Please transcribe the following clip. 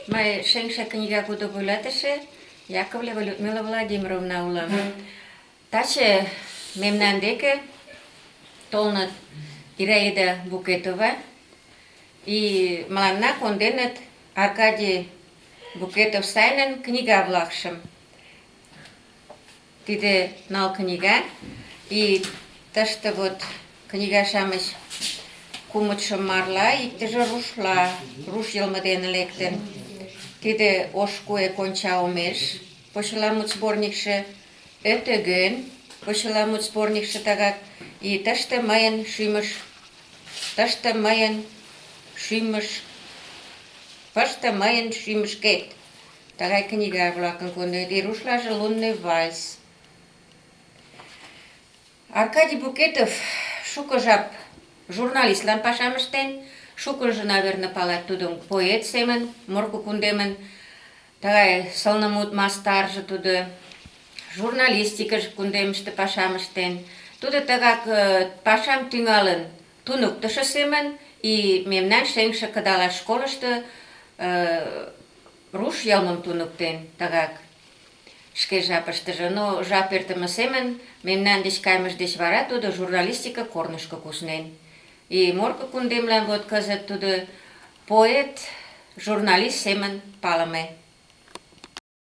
Мый Шеҥше книга кудо вуйлатыше Яковлева Людмила Владимировна улам. Таче мемнан деке толыныт Ираида Букетова и мыланна конденыт Аркадий Букетов-Сайнын книга-влакшым. Тиде ныл книга и тыште вот книга-шамыч кумытшо марла, иктыже рушла, руш йылме дене лектын. Тиде «Ош куэ конча омеш» почеламут сборникше, «Öтӧгӧн» почеламут сборникше тыгак и «Тыште мыйын шӱмыш, тыште мыйын шӱмыш, пыште мыйын шӱмышкет» тыгай книга-влакым конденыт. И рушлаже «Лунный вальс». Аркадий Букетов шуко жап журналистлан пашам ыштен, шукынжо, наверно, палат тудым поэт семын, Морко кундемын тыгай сылнымут мастарже тудо, журналистикыш кундемыште пашам ыштен. Тудо тыгак пашам тӱҥалын туныктышо семын и мемнан Шеҥше кыдалаш школышто руш йылмым туныктен тыгак шке жапыштыже. Но жап эртыме семын мемнан деч кайымыж деч вара тудо журналистика корнышко куснен. И Морко кундемлан вот кызыт тудо поэт, журналист семын палыме.